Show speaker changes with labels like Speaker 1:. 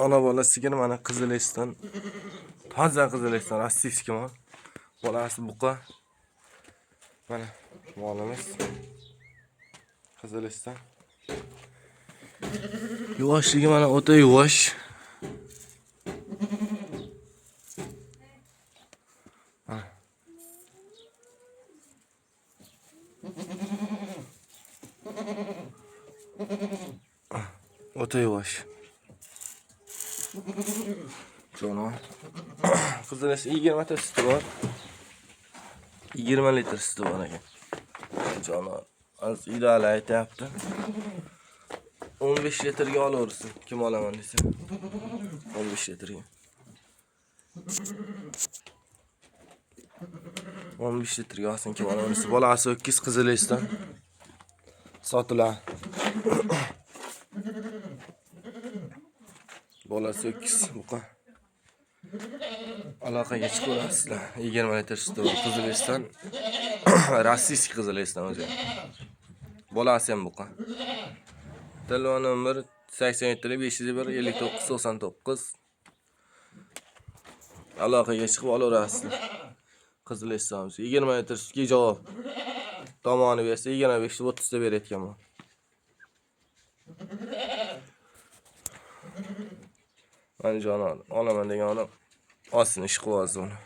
Speaker 1: Ona bola sigir mana Qiziliston. Toza Qiziliston, rossiyskiy mol. Bolasi buqa. Mana molimiz. Qiziliston. Yuvoshligi mana o'ta yuvosh. Mana. O'ta yuvosh. Jonivor. Qiziliston 20 ta suti bor. 20 litr suti bor ekan. Jonivor. Az ideal aytyapti. 15 litrga olaversin. Kim olaman desa. 15 litrga. 15 litrga olsin kim olaman desa. Bolasi o'tkiz Qiziliston. Sotiladi. Bolasi o'tkiz buqa. Aloqaga chiqaverasizlar. 20 litr suti bor Qiziliston. Rossiyskiy Qiziliston o'zi. Bolasi ham buqa. Telefon nomer 87 501 59 99. Aloqaga chiqib olaverasizlar. Qiziliston 20 litr sutga javob. Tomoni bersa 25 30 ta berayotgan. Mana jonivor olaman degan odam olsin, ish qilib uni.